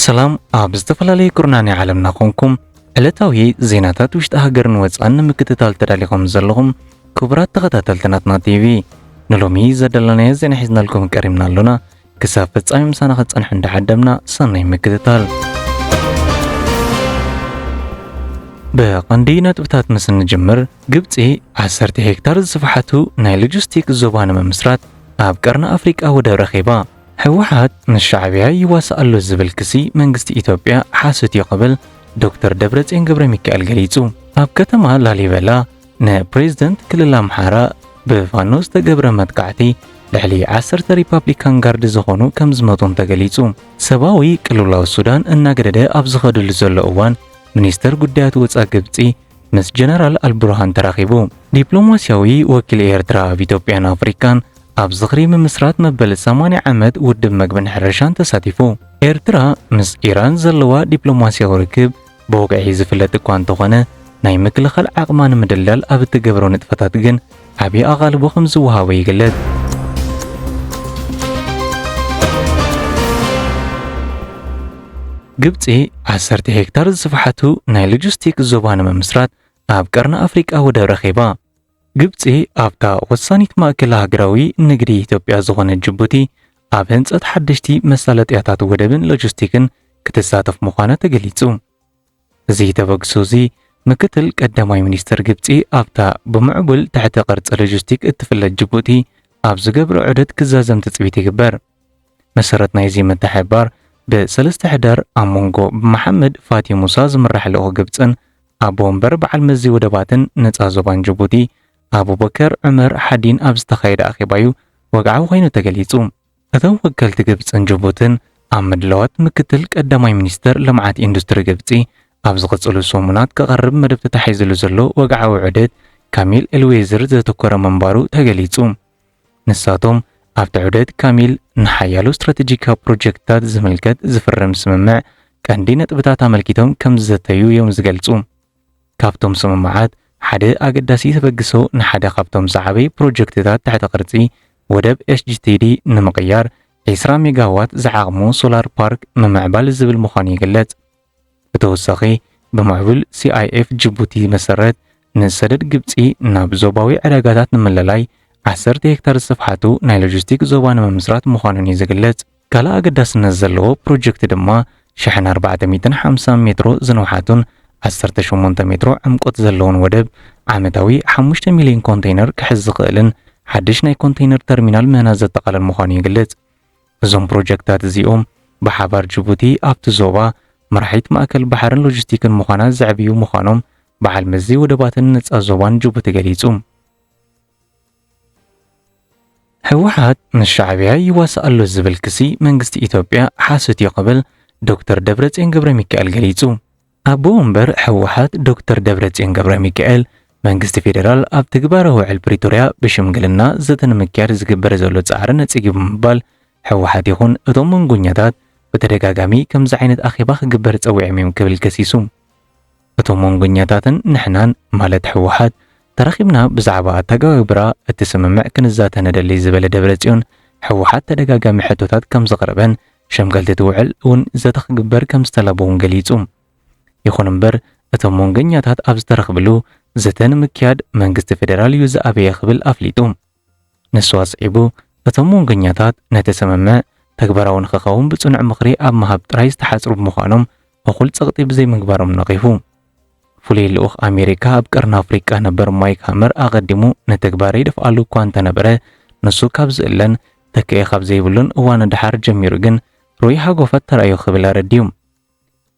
ሰላም፣ ኣብ ዝተፈላለየ ኩርናን ዓለምና ኮንኩም ዕለታዊ ዜናታት ውሽጢ ሃገርን ወጻእን ንምክትታል ተዳሊኹም ዘለኹም ክቡራት ተኸታተልቲ ናትና ቲቪ፣ ንሎሚ ዘደለናዮ ዜና ሒዝናልኩም ቀሪብና ኣሎና። ክሳብ ፍጻሜ ምሳና ክትጸንሑ እንዳዓደምና፣ ሰናይ ምክትታል። ብቐንዲ ነጥብታት ምስ እንጅምር፣ ግብጺ ዓሰርተ ሄክታር ዝስፍሓቱ ናይ ሎጂስቲክ ዞባ ንምምስራት ኣብ ቀርኒ ኣፍሪቃ ወደብ ረኺባ። ህወሓት ምስ ሻዕብያ ይዋሳእ ኣሎ ዝብል ክሲ መንግስቲ ኢትዮጵያ ሓሶት እዩ ክብል ዶክተር ደብረጽዮን ገብረ ሚካኤል ገሊጹ። ኣብ ከተማ ላሊበላ ንፕሬዝደንት ክልል ኣምሓራ ብፋኖ ዝተገብረ መጥቃዕቲ ልዕሊ ዓሰርተ ሪፓብሊካን ጋርድ ዝኾኑ ከም ዝሞቱን ተገሊጹ። ሰብኣዊ ቅልውላው ሱዳን እናገደደ ኣብ ዝኸደሉ ዘሎ እዋን፣ ሚኒስተር ጉዳያት ወጻኢ ግብጺ ምስ ጀነራል ኣልቡርሃን ተራኺቡ። ዲፕሎማስያዊ ወኪል ኤርትራ ኣብ ኢትዮጵያን ኣፍሪካን ኣብ ዝኽሪ ምምስራት መበል ሰማንያ ዓመት ውድብ መግብን ሕርሻን ተሳቲፉ። ኤርትራ ምስ ኢራን ዘለዋ ዲፕሎማስያዊ ርክብ ብወግዒ ዝፍለጥ እኳ እንተኾነ፣ ናይ ምክልኻል ዓቕማ ንምድልዳል ኣብ እትገብሮ ንጥፈታት ግን ዓቢ ኣቓልቦ ከም ዝወሃቦ ይግለጽ። ግብጺ ዓሰርተ ሄክታር ዝስፍሓቱ ናይ ሎጂስቲክ ዞባ ንምምስራት ኣብ ቀርኒ ኣፍሪቃ ወደብ ረኺባ። ግብጺ ኣብታ ወሳኒት ማእከል ሃገራዊ ንግዲ ኢትዮጵያ ዝኾነት ጅቡቲ ኣብ ህንጸት ሓደሽቲ መሳለጥያታት ወደብን ሎጂስቲክን ክትሳተፍ ምዃና ተገሊጹ። እዚ ተበግሶ እዚ ምክትል ቀዳማይ ሚኒስትር ግብጺ ኣብታ ብምዕቡል ትሕተ ቅርጺ ሎጂስቲክ እትፍለጥ ጅቡቲ ኣብ ዝገብሮ ዑደት ክዛዘም ትጽቢት ይግበር። መሰረት ናይዚ ምትሕብባር ብሰለስተ ሕዳር ኣብ መንጎ ብመሓመድ ፋቲ ሙሳ ዝምራሕ ልኡኽ ግብጽን ኣቦ ወንበር በዓል መዚ ወደባትን ነጻ ዞባን ጅቡቲ ኣቡበከር ዑመር ሓዲን ኣብ ዝተኻየደ ኣኼባ'ዩ ወግዓዊ ኮይኑ ተገሊጹ። እቶም ወከልቲ ግብጽን ጅቡትን ኣብ ምድላዋት ምክትል ቀዳማይ ሚኒስተር ልምዓት ኢንዱስትሪ ግብጺ ኣብ ዝቕጽሉ ሰሙናት ክቐርብ መደብ ተታሒዝሉ ዘሎ ወግዓዊ ዑደት ካሚል ኤልዌዝር ዘተኮረ ምንባሩ ተገሊጹ። ንሳቶም ኣብቲ ዑደት ካሚል ንሓያሎ ስትራቴጂካዊ ፕሮጀክትታት ዝምልከት ዝፍረም ስምምዕ ቀንዲ ነጥብታት ኣመልኪቶም ከም ዝዘተዩ እዮም ዝገልጹ። ካብቶም ስምምዓት ሓደ ኣገዳሲ ተበግሶ ንሓደ ካብቶም ዝዓበዩ ፕሮጀክትታት ትሕተ ቅርጺ ወደብ ኤስጂቲዲ ንምቕያር ዒስራ ሜጋዋት ዝዓቕሙ ሶላር ፓርክ ምምዕባል ዝብል ምዃኑ ይግለጽ። ብተወሳኺ፣ ብምዕቡል ሲኣይኤፍ ጅቡቲ መሰረት ንሰደድ ግብጺ ናብ ዞባዊ ዕዳጋታት ንምልላይ ዓሰርተ ሄክታር ዝስፍሓቱ ናይ ሎጂስቲክ ዞባ ንምምስራት ምዃኑን እዩ ዝግለጽ። ካልእ ኣገዳስነት ዘለዎ ፕሮጀክት ድማ ሽሕን ኣርባዕተ ሚእትን ሓምሳን ሜትሮ ዝንውሓቱን ዓሰርተ ሸሞንተ ሜትሮ ዕምቆት ዘለዎን ወደብ ዓመታዊ ሓሙሽተ ሚልዮን ኮንተይነር ክሕዝ ዝኽእልን ሓድሽ ናይ ኮንተይነር ተርሚናል ምህናጽ ዘጠቓልል ምዃኑ ይግለጽ። እዞም ፕሮጀክታት እዚኦም ብሓባር ጅቡቲ ኣብቲ ዞባ መራሒት ማእከል ባሕርን ሎጂስቲክን ምዃና ዘዕብዩ ምዃኖም በዓል መዚ ወደባትን ነጻ ዞባን ጅቡቲ ገሊጹ። ህወሓት ምስ ሻዕብያ ይዋሳእ ኣሎ ዝብል ክሲ መንግስቲ ኢትዮጵያ ሓሶት እዩ ክብል ዶክተር ደብረጽዮን ገብረ ሚካኤል ገሊጹ። ኣቦ ወንበር ህወሓት ዶክተር ደብረጽዮን ገብረ ሚካኤል፣ መንግስቲ ፌዴራል ኣብ ትግባረ ውዕል ፕሪቶርያ ብሽምግልና ዘተ ንምክያድ ዝግበር ዘሎ ጻዕሪ ነጺጉ ብምባል፣ ህወሓት ይኹን እቶም መንጎኛታት ብተደጋጋሚ ከምዚ ዓይነት ኣኼባ ክግበር ጸዊዖም እዮም ክብል ከሲሱ። እቶም መንጎኛታትን ንሕናን፣ ማለት ህወሓት፣ ተራኺብና ብዛዕባ ኣተገባብራ እቲ ስምምዕ ክንዛተ ንደሊ ዝበለ ደብረጽዮን፣ ህወሓት ተደጋጋሚ ሕቶታት ከም ዘቕረበን ሸምገልቲ እቲ ውዕል እውን ዘተ ክግበር ከም ዝተላበውን ገሊጹ። ይኹን እምበር፣ እቶም መንጎኛታት ኣብ ዝተረኽብሉ ዘተ ንምክያድ መንግስቲ ፌዴራል እዩ ዝኣበየ ክብል ኣፍሊጡ። ንሱ ኣስዒቡ፣ እቶም መንጎኛታት ነቲ ስምምዕ ተግባራዊ ንኽኸውን ብጽኑዕ ምኽሪ ኣብ ምሃብ ጥራይ ዝተሓጽሩ ብምዃኖም እኹል ጸቕጢ ብዘይምግባሮም ነቒፉ። ፍሉይ ልኡኽ ኣሜሪካ ኣብ ቀርኒ ኣፍሪቃ ነበር ማይክ ሃመር ኣቐዲሙ ንተግባር ይደፍኣሉ እኳ እንተነበረ፣ ንሱ ካብ ዝእለን ተክኤ ካብ ዘይብሉን እዋን ደሓር ጀሚሩ ግን ርኡይ ሃጎፋት ተራእዩ ክብል ኣረዲኡ።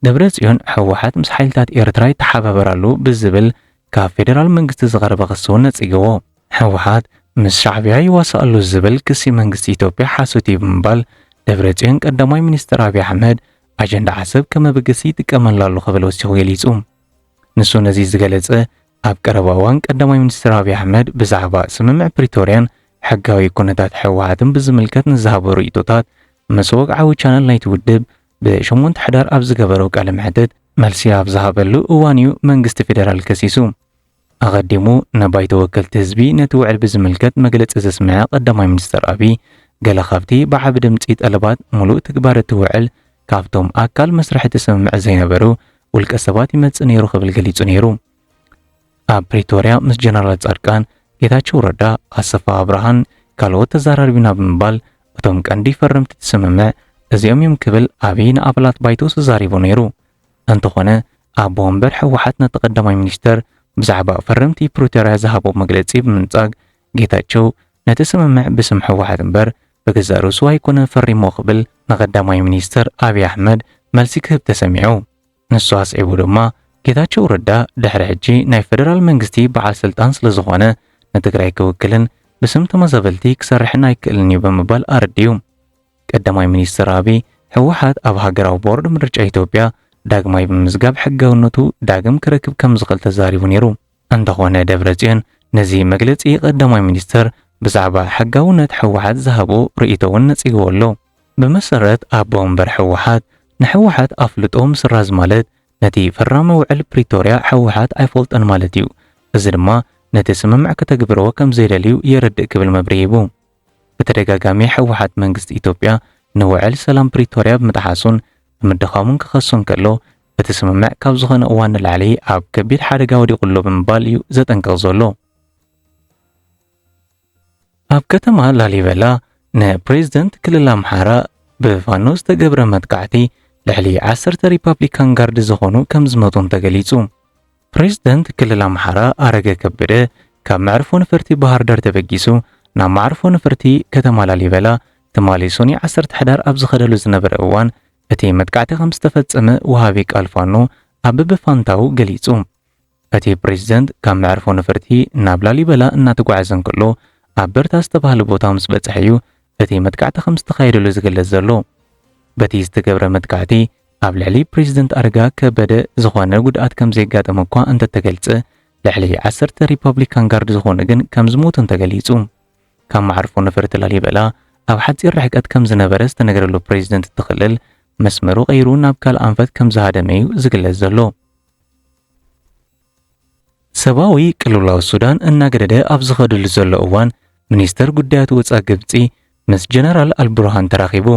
ደብረጽዮን፣ ህወሓት ምስ ሓይልታት ኤርትራ ይተሓባበር ኣሎ ብዝብል ካብ ፌደራል መንግስቲ ዝቐረበ ክሲ እውን ነጺግዎ። ህወሓት ምስ ሻዕብያ ይዋሳእ ኣሎ ዝብል ክሲ መንግስቲ ኢትዮጵያ ሓሶት እዩ ብምባል፣ ደብረጽዮን ቀዳማይ ሚኒስትር ኣብይ ኣሕመድ ኣጀንዳ ዓሰብ ከም መበገሲ ይጥቀመሉ ኣሎ ክብል ወሲኹ ገሊጹ። ንሱ ነዚ ዝገለጸ ኣብ ቀረባ እዋን ቀዳማይ ሚኒስትር ኣብይ ኣሕመድ ብዛዕባ ስምምዕ ፕሪቶርያን ሕጋዊ ኩነታት ህወሓትን ብዝምልከት ንዝሃቦ ርእይቶታት ምስ ወግዓዊ ቻነል ናይቲ ውድብ ብሸሞንተ ሕዳር ኣብ ዝገበሮ ቃለ መሕትት መልሲ ኣብ ዝሃበሉ እዋን እዩ መንግስቲ ፌደራል ከሲሱ። ኣቐዲሙ ንባይቶ ወከልቲ ህዝቢ ነቲ ውዕል ብዝምልከት መግለጺ ዘስምዐ ቀዳማይ ሚኒስትር ኣብይ፣ ገለ ካብቲ ብዓቢ ድምጺ ጠለባት ምሉእ ትግባረ እቲ ውዕል ካብቶም ኣካል መስርሕ እቲ ስምምዕ ዘይነበሩ ውልቀ ሰባት ይመጽእ ነይሩ ክብል ገሊጹ ነይሩ። ኣብ ፕሪቶርያ ምስ ጀነራል ጻድቃን፣ ጌታቸው ረዳ፣ ኣሰፋ ኣብርሃን ካልኦት ተዘራሪብና ብምባል እቶም ቀንዲ ፈረምቲ እቲ ስምምዕ እዚኦም እዮም ክብል ኣብይ ንኣባላት ባይቶ ተዛሪቡ ነይሩ። እንተኾነ ኣቦ ወንበር ህወሓት ነቲ ቀዳማይ ሚኒስተር ብዛዕባ ፈረምቲ ፕሪቶርያ ዝሃቦ መግለጺ ብምንጻግ፣ ጌታቸው ነቲ ስምምዕ ብስም ህወሓት እምበር ብገዛእ ርእሱ ኣይኮነ ፈሪሞ ክብል ንቀዳማይ ሚኒስተር ኣብይ ኣሕመድ መልሲ ክህብ ተሰሚዑ። ንሱ ኣስዒቡ ድማ፣ ጌታቸው ረዳ ድሕሪ ሕጂ ናይ ፈደራል መንግስቲ በዓል ስልጣን ስለ ዝኾነ ንትግራይ ክውክልን ብስም ተመዛበልቲ ክሰርሕን ኣይክእልን እዩ ብምባል ኣረዲኡ። ቀዳማይ ሚኒስትር ኣብይ፣ ህወሓት ኣብ ሃገራዊ ቦርድ ምርጫ ኢትዮጵያ ዳግማይ ብምዝጋብ ሕጋውነቱ ዳግም ክረክብ ከም ዝኽእል ተዛሪቡ ነይሩ። እንተኾነ ደብረጽዮን ነዚ መግለጺ ቀዳማይ ሚኒስትር ብዛዕባ ሕጋውነት ህወሓት ዝሃቦ ርእይቶ እውን ነጺግዎ ኣሎ። ብመሰረት ኣቦ ወንበር ህወሓት፣ ንህወሓት ኣፍልጦ ምስራዝ ማለት ነቲ ፈራሚ ውዕል ፕሪቶርያ ህወሓት ኣይፈልጦን ማለት እዩ። እዚ ድማ ነቲ ስምምዕ ከተግብርዎ ከም ዘይደልዩ የረድእ ክብል መብርሂ ሂቡ። ብተደጋጋሚ ህወሓት መንግስቲ ኢትዮጵያ ንውዕል ሰላም ፕሪቶርያ ብምጥሓሱን ብምድኻሙን ክኸሶ እንከሎ፣ እቲ ስምምዕ ካብ ዝኾነ እዋን ንላዕሊ ኣብ ከቢድ ሓደጋ ወዲቑ ኣሎ ብምባል እዩ ዘጠንቅቕ ዘሎ። ኣብ ከተማ ላሊበላ ንፕሬዝደንት ክልል ኣምሓራ ብፋኖ ዝተገብረ መጥቃዕቲ ልዕሊ ዓሰርተ ሪፓብሊካን ጋርድ ዝኾኑ ከም ዝሞቱን ተገሊጹ። ፕሬዝደንት ክልል ኣምሓራ ኣረገ ከበደ ካብ መዕርፎ ነፈርቲ ባህር ዳር ተበጊሱ ናብ መዕርፎ ነፈርቲ ከተማ ላሊበላ ትማሊ ሶኒ ዓሰርተ ሕዳር ኣብ ዝኸደሉ ዝነበረ እዋን እቲ መጥቃዕቲ ከም ዝተፈጸመ ወሃቢ ቃል ፋኖ ኣበበ ፋንታው ገሊጹ። እቲ ፕሬዝደንት ካብ መዕርፎ ነፈርቲ ናብ ላሊበላ እናተጓዓዘ እንከሎ ኣብ በርታ ዝተባህለ ቦታ ምስ በጽሐ እዩ እቲ መጥቃዕቲ ከም ዝተኻየደሉ ዝግለጽ ዘሎ። በቲ ዝተገብረ መጥቃዕቲ ኣብ ልዕሊ ፕሬዝደንት ኣረጋ ከበደ ዝኾነ ጉድኣት ከም ዘየጋጠመ እኳ እንተተገልጸ፣ ልዕሊ ዓሰርተ ሪፐብሊካን ጋርድ ዝኾኑ ግን ከም ዝሞቱ እንተገሊጹ። ካብ መዕርፎ ነፈርቲ ላሊበላ ኣብ ሓጺር ርሕቀት ከም ዝነበረ ዝተነገረሉ ፕሬዝደንት እቲ ክልል፣ መስመሩ ቀይሩ ናብ ካልእ ኣንፈት ከም ዝሃደመ እዩ ዝግለጽ ዘሎ። ሰብኣዊ ቅልውላው ሱዳን እናገደደ ኣብ ዝኸደሉ ዘሎ እዋን፣ ሚኒስተር ጉዳያት ወጻኢ ግብጺ ምስ ጀነራል ኣልቡርሃን ተራኺቡ።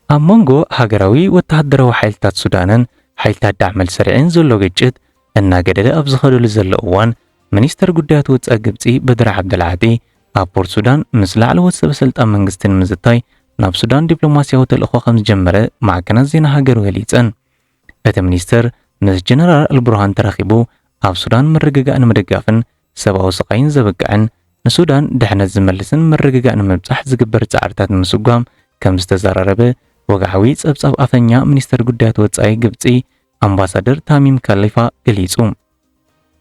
ኣብ መንጎ ሃገራዊ ወተሃደራዊ ሓይልታት ሱዳንን ሓይልታት ዳዕመል ሰሪዕን ዘሎ ግጭት እናገደደ ኣብ ዝኸደሉ ዘሎ እዋን፣ ሚኒስተር ጉዳያት ወጻኢ ግብጺ በድር ዓብደልዓጢ ኣብ ፖርት ሱዳን ምስ ላዕለዎት ሰበ ስልጣን መንግስቲ ንምዝታይ ናብ ሱዳን ዲፕሎማስያዊ ተልእኾ ከም ዝጀመረ ማዕከናት ዜና ሃገሩ ገሊጸን። እቲ ሚኒስተር ምስ ጀነራል ኣልቡርሃን ተራኺቡ ኣብ ሱዳን ምርግጋእ ንምድጋፍን ሰብኣዊ ስቓይን ዘብቅዕን ንሱዳን ድሕነት ዝመልስን ምርግጋእ ንምብጻሕ ዝግበር ጻዕርታት ንምስጓም ከም ዝተዘራረበ ወግዓዊ ጸብጻብ ኣፈኛ ሚኒስተር ጉዳያት ወጻኢ ግብጺ ኣምባሳደር ታሚም ካሊፋ ገሊጹ።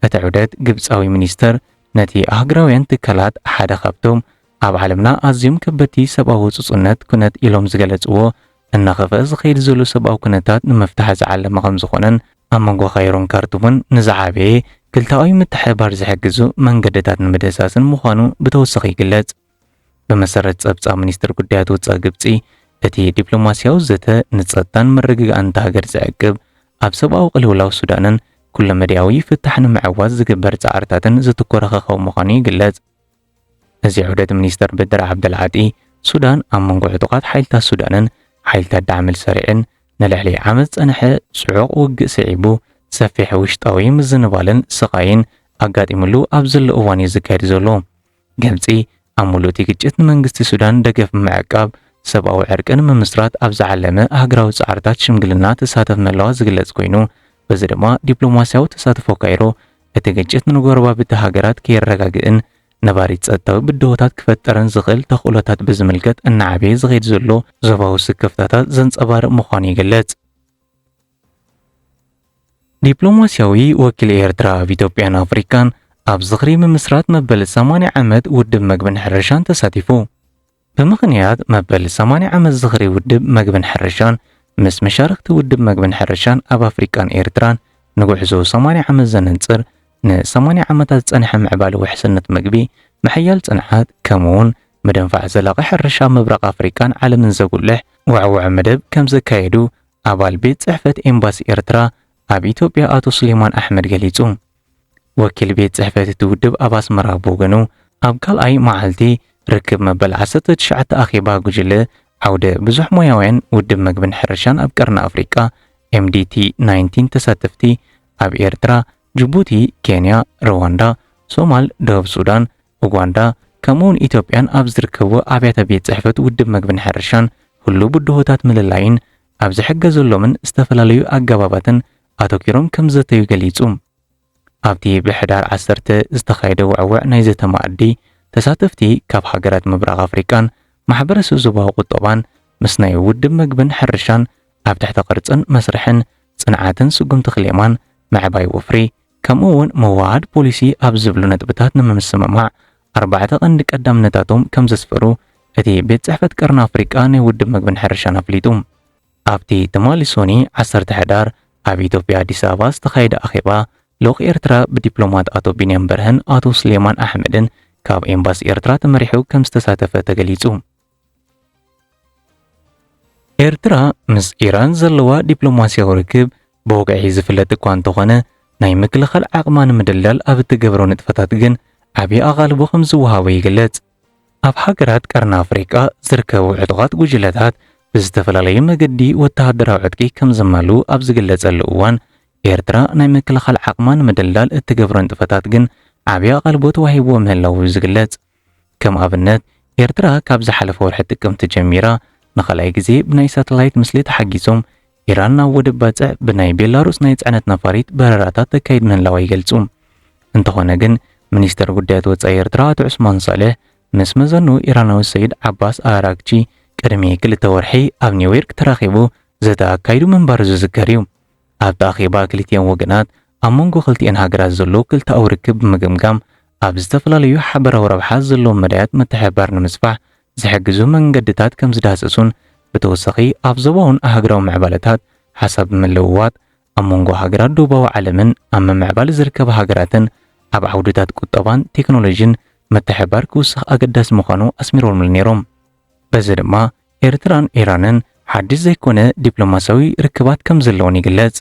እቲ ዑደት ግብጻዊ ሚኒስተር ነቲ ኣህጉራውያን ትካላት ሓደ ካብቶም ኣብ ዓለምና ኣዝዮም ከበድቲ ሰብኣዊ ህጹጽነት ኩነት ኢሎም ዝገለጽዎ እናኸፍአ ዝኸይድ ዘሎ ሰብኣዊ ኩነታት ንምፍታሕ ዝዓለመ ከም ዝኾነን ኣብ መንጎ ካይሮን ካርቱምን ንዝዓበየ ክልተኣዊ ምትሕብባር ዝሕግዙ መንገድታት ንምድህሳስን ምዃኑ ብተወሳኺ ይግለጽ። ብመሰረት ጸብጻብ ሚኒስትር ጉዳያት ወጻኢ ግብጺ፣ እቲ ዲፕሎማስያዊ ዘተ ንጸጥታን ምርግጋእን እታ ሃገር ዝዕቅብ፣ ኣብ ሰብኣዊ ቅልውላው ሱዳንን ኩለመዳያዊ ፍታሕ ንምዕዋት ዝግበር ጻዕርታትን ዘተኮረ ከኸው ምዃኑ ይግለጽ። እዚ ዑደት ሚኒስተር ብድር ዓብደልዓጢ፣ ሱዳን ኣብ መንጎ ዕጡቓት ሓይልታት ሱዳንን ሓይልታት ዳዕመል ሰሪዕን ንልዕሊ ዓመት ዝጸንሐ ጽዑቕ ውግእ ስዒቡ፣ ሰፊሕ ውሽጣዊ ምዝንባልን ስቓይን ኣጋጢሙሉ ኣብ ዘሎ እዋን እዩ ዝካየድ ዘሎ። ግብጺ ኣብ ምሉእ እቲ ግጭት ንመንግስቲ ሱዳን ደገፍ ብምዕቃብ፣ ሰብኣዊ ዕርቂ ንምምስራት ኣብ ዝዓለመ ሃገራዊ ጻዕርታት ሽምግልና ትሳተፍ ምህላዋ ዝግለጽ ኮይኑ፣ በዚ ድማ ዲፕሎማስያዊ ተሳትፎ ካይሮ እቲ ግጭት ንጎረባብቲ ሃገራት ከየረጋግእን ነባሪ ጸጥታዊ ብድሆታት ክፈጠርን ዝኽእል ተኽእሎታት ብዝምልከት እናዓበየ ዝኸይድ ዘሎ ዞባዊ ስክፍታታት ዘንጸባርቕ ምዃኑ ይግለጽ። ዲፕሎማስያዊ ወኪል ኤርትራ ኣብ ኢትዮጵያን ኣፍሪካን ኣብ ዝኽሪ ምምስራት መበል ሰማንያ ዓመት ውድብ መግብን ሕርሻን ተሳቲፉ። ብምኽንያት መበል ሰማንያ ዓመት ዝኽሪ ውድብ መግብን ሕርሻን ምስ መሻርኽቲ ውድብ መግብን ሕርሻን ኣብ ኣፍሪቃን ኤርትራን ንጉዕዞ ሰማንያ ዓመት ዘነንጽር፣ ን ሰማንያ ዓመታት ዝጸንሐ ምዕባለ ውሕስነት መግቢ፣ ምሕያል ጽንዓት፣ ከምኡውን ምድንፋዕ ዘላቒ ሕርሻ ምብራቕ ኣፍሪቃን ዓለምን ዘጉልሕ ውዕዉዕ መደብ ከም ዘካየዱ ኣባል ቤት ጽሕፈት ኤምባሲ ኤርትራ ኣብ ኢትዮጵያ ኣቶ ሱሌማን ኣሕመድ ገሊጹ። ወኪል ቤት ጽሕፈት እቲ ውድብ ኣብ ኣስመራ ብወገኑ፣ ኣብ ካልኣይ መዓልቲ ርክብ መበል ዓሰርተ ትሽዓተ ኣኼባ ጉጅለ ዓውደ ብዙሕ ሞያውያን ውድብ መግብን ሕርሻን ኣብ ቀርኒ ኣፍሪቃ M D T nineteen ተሳተፍቲ ኣብ ኤርትራ፣ ጅቡቲ፣ ኬንያ፣ ሩዋንዳ፣ ሶማል፣ ደቡብ ሱዳን፣ ኡጋንዳ፣ ከምኡውን ኢትዮጵያን ኣብ ዝርከቡ ኣብያተ ቤት ጽሕፈት ውድብ መግብን ሕርሻን ህሉው ብድሆታት ምልላይን ኣብ ዝሕገዘሎምን ዝተፈላለዩ ኣገባባትን ኣተኲሮም ከም ዘተዩ ገሊጹ። ኣብቲ ብሕዳር ዓሰርተ ዝተኻየደ ውዕውዕ ናይ ዘተ መኣዲ፣ ተሳተፍቲ ካብ ሃገራት ምብራቕ ኣፍሪቃን ማሕበረሰብ ዞባዊ ቁጠባን ምስ ናይ ውድብ መግብን ሕርሻን ኣብ ትሕተ ቅርጽን መስርሕን ጽንዓትን ስጉምቲ ክሌማን ምዕባይ ወፍሪ ከምኡ እውን መዋሃድ ፖሊሲ ኣብ ዝብሉ ነጥብታት ንምስምማዕ ኣርባዕተ ቀንዲ ቀዳምነታቶም ከም ዘስፈሩ እቲ ቤት ጽሕፈት ቀርኒ ኣፍሪቃ ናይ ውድብ መግብን ሕርሻን ኣፍሊጡ። ኣብቲ ትማሊ ሶኒ ዓሰርተ ሕዳር ኣብ ኢትዮጵያ ኣዲስ ኣበባ ዝተኻየደ ኣኼባ ልኡኽ ኤርትራ ብዲፕሎማት ኣቶ ቢንያም በርሀን ኣቶ ስሌማን ኣሕመድን ካብ ኤምባሲ ኤርትራ ተመሪሑ ከም ዝተሳተፈ ተገሊጹ። ኤርትራ ምስ ኢራን ዘለዋ ዲፕሎማስያዊ ርክብ ብወግዒ ዝፍለጥ እኳ እንተኾነ፣ ናይ ምክልኻል ዓቕማ ንምድልዳል ኣብ እትገብሮ ንጥፈታት ግን ዓብዪ ኣቓልቦ ከም ዝወሃቦ ይግለጽ። ኣብ ሃገራት ቀርኒ ኣፍሪቃ ዝርከቡ ዕጡቓት ጉጅለታት ብዝተፈላለዩ መገዲ ወተሃደራዊ ዕጥቂ ከም ዘማልኡ ኣብ ዝግለጸሉ እዋን፣ ኤርትራ ናይ ምክልኻል ዓቕማ ንምድልዳል እትገብሮ ንጥፈታት ግን ዓብዪ ኣቓልቦ ተዋሂብዎ ምህላዉ እዩ ዝግለጽ። ከም ኣብነት፣ ኤርትራ ካብ ዝሓለፈ ወርሒ ጥቅምቲ ጀሚራ ንኻልኣይ ግዜ ብናይ ሳተላይት ምስሊ ተሓጊዞም ኢራን ናብ ወደብ ባጽዕ ብናይ ቤላሩስ ናይ ጽዕነት ነፋሪት በረራታት ተካይድ ምህላዋ ይገልጹ። እንተኾነ ግን፣ ሚኒስተር ጉዳያት ወጻኢ ኤርትራ ኣቶ ዑስማን ሳልሕ ምስ መዘኑ ኢራናዊ ሰይድ ዓባስ ኣራግቺ ቅድሚ ክልተ ወርሒ ኣብ ኒውዮርክ ተራኺቡ ዘተ ኣካይዱ ምንባሩ ዝዝከር እዩ። ኣብቲ ኣኼባ ክልቲኦም ወገናት ኣብ መንጎ ክልቲኤን ሃገራት ዘሎ ክልተኣዊ ርክብ ብምግምጋም ኣብ ዝተፈላለዩ ሓበራዊ ረብሓ ዘለዎም መዳያት ምትሕብባር ንምስፋሕ ዝሕግዙ መንገድታት ከም ዝዳህሰሱን ብተወሳኺ ኣብ ዞባውን ኣህጉራዊ ምዕባለታት ሓሳብ ብምልውዋጥ ኣብ መንጎ ሃገራት ደቡባዊ ዓለምን ኣብ ምምዕባል ዝርከባ ሃገራትን ኣብ ዓውድታት ቁጠባን ቴክኖሎጂን ምትሕብባር ክውስኽ ኣገዳሲ ምዃኑ ኣስሚሮምሉ ነይሮም። በዚ ድማ ኤርትራን ኢራንን ሓድሽ ዘይኮነ ዲፕሎማስያዊ ርክባት ከም ዘለወን ይግለጽ።